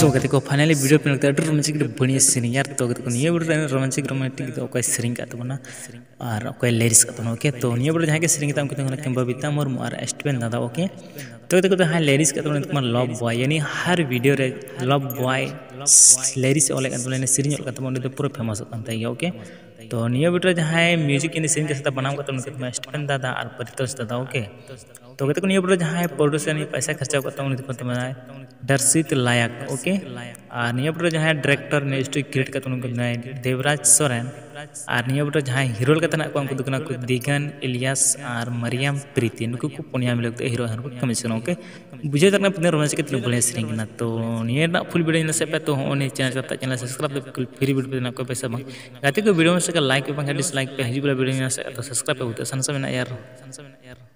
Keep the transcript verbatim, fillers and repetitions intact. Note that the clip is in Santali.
ᱛᱚ ᱜᱟᱛᱮ ᱠᱚ, finally video ᱯᱮ ᱧᱮᱞ ᱠᱮᱫᱟ, ᱟᱹᱰᱤ ᱨᱳᱢᱟᱱᱪᱤᱠ, ᱟᱹᱰᱤ ᱵᱟᱹᱲᱤᱡ ᱥᱮᱨᱮᱧ᱾ ᱟᱨ ᱛᱚ ᱜᱟᱛᱮ ᱠᱚ, ᱱᱤᱭᱟᱹ video ᱨᱮ romantic romantic ᱫᱚ ᱚᱠᱚᱭ ᱥᱮᱨᱮᱧ ᱠᱟᱜ ᱛᱟᱵᱚᱱᱟ ᱟᱨ ᱚᱠᱚᱭ lyrics ᱠᱟᱜ ᱛᱟᱵᱚᱱᱟ, okay? ᱛᱚ ᱱᱤᱭᱟᱹ video ᱨᱮ ᱡᱟᱦᱟᱸᱭ ᱠᱚ ᱥᱮᱨᱮᱧ ᱠᱟᱫᱟ ᱩᱱᱠᱤᱱ ᱫᱚ ᱠᱟᱱᱟ ᱠᱤᱱ ᱵᱚᱵᱤᱛᱟ ᱢᱩᱨᱢᱩ ᱟᱨ ᱮᱥᱴᱤᱵᱮᱱ ᱫᱟᱫᱟ, okay? ᱛᱚ ᱜᱟᱛᱮ ᱠᱚ, ᱡᱟᱦᱟᱸᱭ lyrics ᱠᱟᱜ ᱛᱟᱵᱚᱱᱟ ᱩᱱᱤ ᱫᱚ ᱠᱟᱱᱟ Love Boy, ᱭᱟᱱᱤ ᱦᱟᱨ video ᱨᱮ Love Boy lyrics ᱚᱞᱮᱫ ᱠᱟᱱ ᱛᱟᱵᱚᱱᱟ, ᱥᱮᱨᱮᱧ ᱚᱞ ᱠᱟᱱ ᱛᱟᱵᱚᱱᱟ, ᱩᱱᱤ ᱫᱚ ᱯᱩᱨᱟᱹ famous ᱚᱜ ᱠᱟᱱ ᱛᱟᱭ ᱜᱮᱭᱟ, okay? ᱛᱚ ᱱᱤᱭᱟᱹ video ᱨᱮ ᱡᱟᱦᱟᱸᱭ music ᱭᱟᱱᱤ ᱥᱮᱨᱮᱧ ᱠᱟᱛᱮ ᱵᱮᱱᱟᱣ ᱠᱟᱫ ᱛᱟᱵᱚᱱᱟ ᱩᱱᱤ ᱫᱚ ᱠᱟᱱᱟ ᱮᱥᱴᱤᱵᱮᱱ ᱫᱟᱫᱟ ᱟᱨ ᱯᱟᱨᱤᱛᱳᱥ ᱫᱟᱫᱟ, okay? ᱛᱚ ᱜᱟᱛᱮ ᱠᱚ, ᱱᱤᱭᱟᱹ video ᱨᱮ ᱡᱟᱦᱟᱸᱭ producer ᱭᱟᱱᱤ ᱯᱚᱭᱥᱟ ᱠᱷᱚᱨᱪᱟ ᱠᱟᱫ ᱛᱟᱵᱚᱱᱟ ᱩᱱᱤ ᱫᱚ ᱠᱟᱱ ᱛᱟᱵᱚᱱᱟ ᱰᱟᱨᱥᱤᱛ ᱞᱟᱭᱟᱠ, okay? ᱟᱨ ᱱᱤᱭᱟᱹ video ᱨᱮ ᱡᱟᱦᱟᱸᱭ director ᱱᱤᱭᱟᱹ story create ᱠᱟᱫ ᱛᱟᱵᱚᱱᱟ ᱩᱱᱤ ᱫᱚ ᱠᱟᱱᱟᱭ ᱫᱮᱵᱨᱟᱡᱽ ᱥᱚᱨᱮᱱ᱾ ᱟᱨ ᱱᱤᱭᱟᱹ video ᱨᱮ ᱡᱟᱦᱟᱸᱭ hero ᱞᱮᱠᱟᱛᱮ ᱦᱮᱱᱟᱜ ᱠᱚᱣᱟ ᱩᱱᱠᱩ ᱫᱚ ᱠᱟᱱᱟ ᱠᱚ ᱫᱤᱜᱟᱱ, ᱤᱞᱤᱭᱟᱥ ᱟᱨ ᱢᱟᱨᱤᱭᱟᱢ ᱯᱨᱤᱛᱤ᱾ ᱱᱩᱠᱩ ᱠᱚ ᱯᱩᱱᱭᱟ ᱢᱤᱞᱟᱹᱣ ᱠᱟᱛᱮ hero ᱦᱮᱱᱟᱜ ᱠᱚ ᱠᱟᱹᱢᱤ ᱥᱟᱱᱟ, okay? ᱵᱩᱡᱷᱟᱹᱣ ᱫᱟᱲᱮᱭᱟᱜ ᱠᱟᱱᱟ ᱯᱮ ᱛᱤᱱᱟᱹᱜ romantic ᱠᱟᱛᱮ ᱵᱚᱞᱮ ᱥᱮᱨᱮᱧ ᱠᱟᱱᱟ᱾ ᱛᱚ ᱱᱤᱭᱟᱹ ᱨᱮᱱᱟᱜ full video ᱧᱮᱞ ᱥᱮᱫ ᱯᱮ, ᱛᱚ ᱦᱚᱸᱜᱼᱚᱭ ᱱᱤᱭᱟᱹ channel ᱪᱟᱞᱟᱜ channel subscribe ᱫᱚ free video ᱵᱮᱱᱟᱣ ᱠᱚ ᱯᱮ ᱥᱮ ᱵᱟᱝ? ᱜᱟᱛᱮ ᱠᱚ, video ᱢᱚᱡᱽ ᱞᱮᱠᱟ like ᱯᱮ, ᱵᱟᱝᱠᱷᱟᱱ dislike ᱯᱮ᱾ ᱦᱤᱡᱩᱜ ᱵᱮᱲᱟ video ᱧᱮᱞ ᱥᱮᱫ ᱛᱚ subscribe ᱯᱮ, ᱵᱩᱡᱷᱟᱹᱣ ᱥᱟᱱᱟ ᱥᱟᱱᱟ ᱢᱮᱱᱟᱜᱼᱟ ᱭᱟᱨ᱾